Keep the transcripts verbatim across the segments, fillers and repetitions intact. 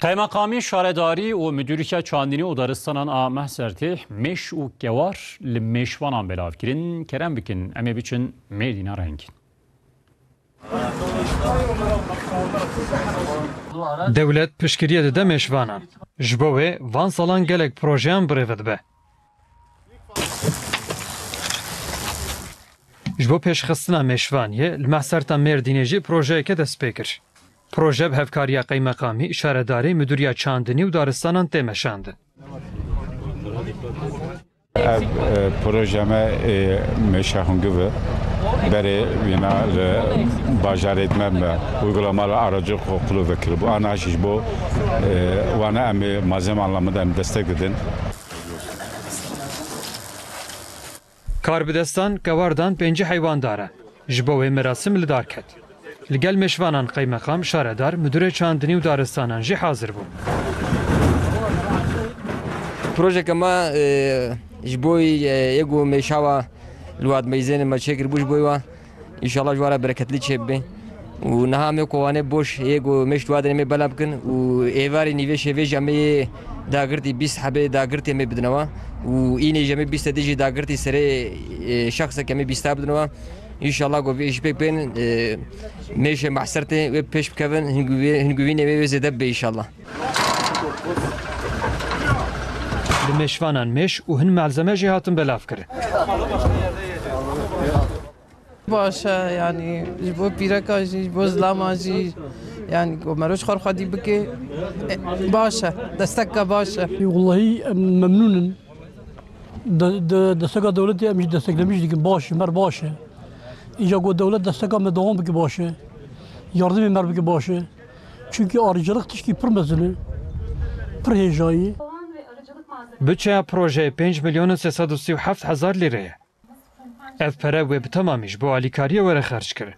Qeymeqamî, şaredarî û Müdürîya Çandinî û Daristanan a Mehsertê mêş û kewar li mêşvanan belav kirin. Kerem bikin, em ê biçin Mêrdîna rengîn. Dewlet piştgiriye dide mêşvanan. Ji bo wê van salan gelek projeyan bi rê ve dibe. Ji bo pêşxistina mêşvaniyê li Mehserta Mêrdînê jî projeyeke dest pê kir. Proje bi hevkariya qeymeqamî, şaredarî, Müdürîya Çandinî û Daristanan tê meşandin. Ev, e, proje me, e, mêşa hungiv e. Berê wîna li bajarê me me uygulamalı aracı kokulu vekiri bu. Ana ji bo, e, wana em ê malzeme anlamında em destek didin. Karbidestan kewardan pêncî heywandar e. Ji bo wê merasim li dar ket. Li gel mêşvanan qeymeqam, şaredar, müdürê çandinî û daristanan jî hazir bûn. Projeke me, e, ji bo, e, yê ku mêşawa li Wad Meyzênê me çêkiribû ji bo wa. Înşallah ji wa re bereketlî çêbibe. Û niha em ê kovanê boş yê ku mêş di wa derê em ê bela bikin û êvarê nîvê şevê jî em ê yê dagirtî bîst hebê dagirtî em ê bidineva û înê jî em ê bîst hedî jî dagirtî serê, e, şexsek em ê bîsta bidineva. Înşallah ku vê jî pêk bên, e, mêşê Mehsertê wê pêş bikevin, hinguvî-, hinguvînê wê, wê zêde bibe înşallah. Li mêşvanan mêş û hin malzeme jî hatin belav kirin. Baş e, yanî ji bo pîreka jî, ji bo zilama jî, yanî ku mero ji xwe xwedî bike, e, baş e, desteka baş e. Wellahî em memnûn in. De, de, desteka dewletê em jî desteklemîş dikin, baş e, mer baş e. Îca ku dewlet desteka me dewam bike baş e. Yardimê mer bike baş e. Çunkî arıcılık tişkî pir mezin e, pir hêjayî. Bütçeya projeyê pênc milyon û sê sed û sî û heft hezar lîre ye. Ev pere wê bi temamî ji bo alîkariyê were xerckirin.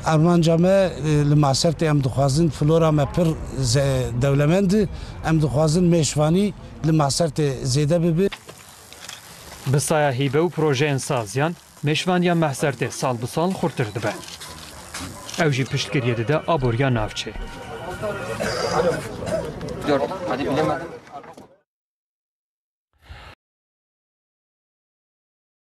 Armanca me, e, li Masertê em dixwazin flora me pir ze-, dewlemend e. Em dixwazin mêşvanî li Masertê zêde bibe. Bi saya hîbe û projeyên saziyan, mêşvaniya Mehsertê sal bi sal xurtir dibe. Ew jî piştgiriyê dide aboriya navçê. Dört. Hadi bilemedim.